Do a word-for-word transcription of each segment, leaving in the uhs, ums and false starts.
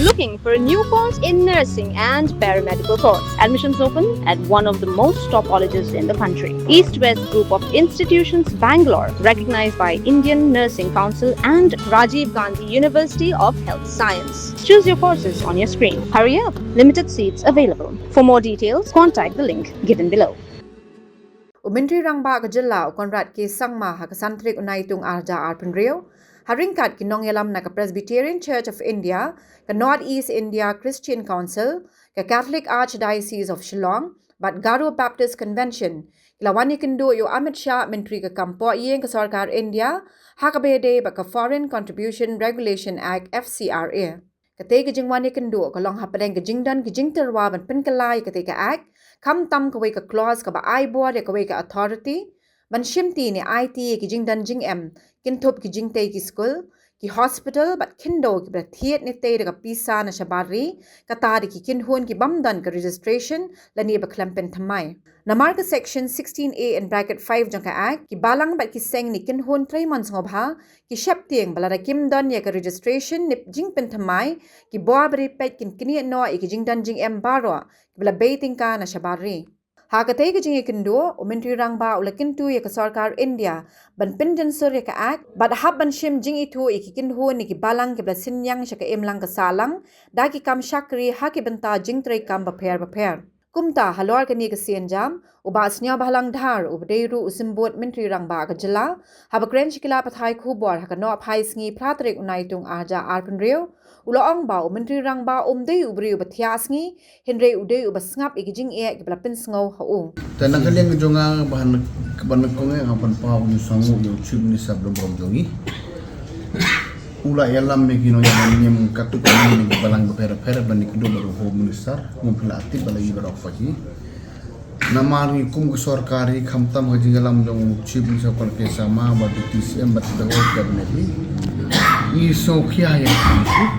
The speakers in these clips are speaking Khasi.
Looking for a new course in nursing and paramedical course? Admissions open at one of the most top colleges in the country. East West Group of Institutions, Bangalore, recognized by Indian Nursing Council and Rajiv Gandhi University of Health Science. Choose your courses on your screen. Hurry up, limited seats available. For more details, contact the link given below. U Myntri Rangbah ka Jylla u Conrad K Sangma ha ka san tarik u Naitung ar hajar arphew hynriew, ha ryngkat ki nongïalam na ka Presbyterian Church of India, ka North East India Christian Council, ka Catholic Archdiocese of Shillong bad Garo Baptist Convention, ki la wan ïakynduh ïa u Amit Shah, Myntri ka Kam Pohïing ka Sorkar India, ha kaba ïadei bad ka Foreign Contribution Regulation Act, F C R A. Katei ka jingwan ïakynduh ka long hapdeng ka jingdon ki jingtyrwa ban pynkylla ïa katei ka Act, khamtam kawei ka clause kaba ai bor ïa kawei ka authority ban shimti ne aiti ïa ki jingdon jingem, kynthup ki jingtei ki skul, ki hospital bad khyndew kiba la thied ne tei da ka pisa na shabar ri, kata da ki kynhun ki bym don ka registration lane ba khlem pynthymmai. Namar ka Section sixteen A in bracket five jong ka Act, ki balang bad ki seng ne kynhun trei mon sngewbha ki sheptieng ba lada kim don ïa ka registration ne jingpynthymmai, ki bor ba ri peit kin knieh noh ïa ki jingdon jingem baroh kiba la bei tyngka na shabar ri. Ha katei ka jingïakynduh, u Myntri Rangbah u la kyntu ïa ka Sorkar India ban pynjynsur ïa ka Act bad hap ban shim jingithuh ïa ki kynhun ne ki balang kiba la synñiang sha ka imlang ka sahlang da ki kam shakri ha ki bynta jingtrei kam bapher bapher. Kumta, halor kane ka sienjam, u Bah Sniawbhalang Dhar, uba dei ruh u Symbud Myntri Rangbah ka Jylla, haba kren sha ki lad pathai khubor ha ka Nohphai Sngi, phra tarik u Naitung ar hajar arphew hynriew, u la ong ba u Myntri Rangbah um dei u briew uba thiah sngi, hynrei u dei uba sngap ïa ki jingeh kiba la pynsngew ha u. Te na ka liang jong nga, ba nyngkong eh nga pynpaw ïa u sngewbha ïa u Chief Minister ba burom jong ngi. U la ïalam ïa ki nongïalam niam katto katne na ki balang bapher bapher, ban ïakynduh bad u Home Minister, ngam phi la tip ba la ïa baroh phi. Namar ngi kum ka sorkar, khamtam ka jingïalam jong u Chief Minister Conrad K Sangma bad u Deputy C M bad the whole cabinet, ngi sngewkhia ïa ki issue.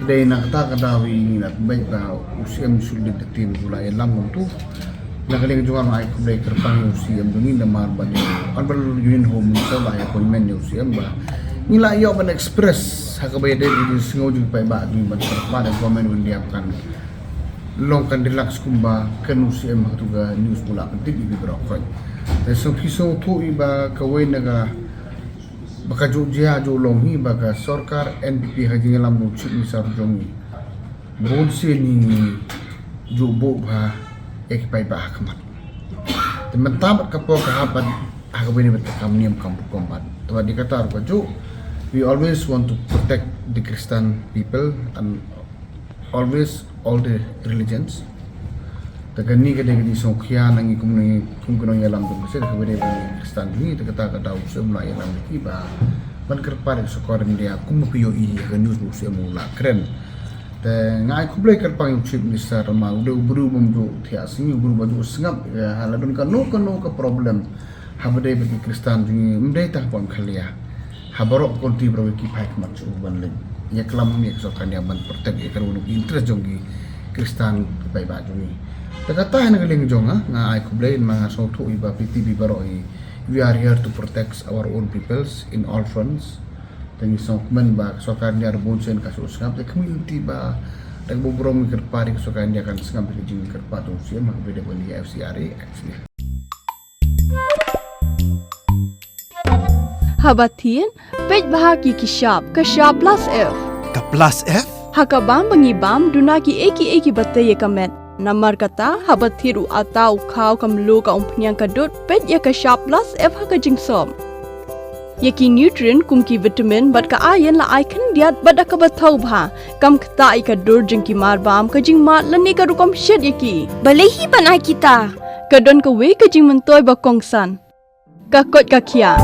Dei na kata ka daw ngi la pynbeit ba u C M should lead the team, u la ïalam kumto. Na ka liang jong nga ai khublei kyrpang ïa u C M jong ngi namar ba ngi, Honorable Union Home Minister, ba ïa appointment ïa u C M ba ngi la ïoh ban express ha kaba ïadei bad ka jingsngew jong ki paidbah jong ngi ban kyrpad ïa ka Government of India ba kan long, kan relax kumba kane u C M ha kato ka news ba u la pyntip ïa phi baroh khoit. Te sngewthuh ïa ba kawei na ka ba ka juh jia juh long hi ba ka sorkar N P P ha ka jingïalam jong u Chief Minister jong ngi, bun sien ngi juh buh bha ïa ki paidbah ha khmat. Te mynta bad ka por ka hap ban ha kaba ïadei bad ka kam niam kam hukum bad. Te bad ïa kata ruh ka juh, we always want to protect the Christian people and always all the religions. Te kane ka dei ka jingsngewkhia na ngi kum, na ngi kum ki nongïalam jong ka seng, ha kaba ïadei bad ki Khristan jong ngi, te kata ka daw u C M u la ïalam ïa ki ba ban kyrpad ïa ka sorkar India kumba phi ïohi ha ka news ba u C M u la kren. Te nga ai khublei kyrpang ïa u Chief Minister namar u dei u briew bym juh thiah sngi, u briew ba juh sngap ïa ka, ha la don kano kano ka problem ha kaba ïadei bad ki Khristan jong ngi, ym dei tang hapoh Meghalaya, ha baroh ka country baroh ki phai khmat shuh ban leit ïaklam ïa ka sorkar India ban protect ïa kano kano ki interest jong ki Khristan ki paidbah jong ngi. Te kata hi na ka liang jong nga, nga ai khublei namar nga sngewthuh ïa ba phi tip baroh hi, we are here to protect our own peoples in all fronts. Te ngi sngewkmen ba ka sorkar India ruh bun sien ka shu sngap, te khmih lynti ba da kaba burom ngi kyrpad ïa ka sorkar India kan sngap ïa ka jingkyrpad jong u C M ha kaba ïadei bad ka F C R A. Haba thied, peit bha ki ki shap, ka shap plus F. Ka plus F? Ha ka bam ba ngi bam, duna kiei kiei kiba tei ïa ka met. Namar kata, haba thied u atta, u khaw, ka mluh, ka umphniang, ka dud, peit ïa ka shap plus F ha ka jingsop. Ïa ki nutrient kum ki vitamin bad ka iron la ai khyndiat bad da kaba thaw bha. Kam ktah ïa ka dur jong ki marbam, ka jingmad lane ka rukom shet ïa ki. Balei hi ban ai kita? Ka don kawei ka jingmyntoi ba kongsan. Ka koit ka khiah.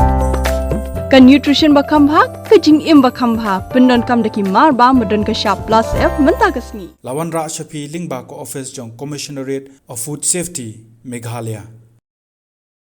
Ka nutrition ba kham bha, ka jingim ba kham bha. Pyndonkam da ki marbam ba don ka shap plus F mynta ka sngi. La wanrah sha phi lyngba ka office jong Commissionerate of Food Safety, Meghalaya.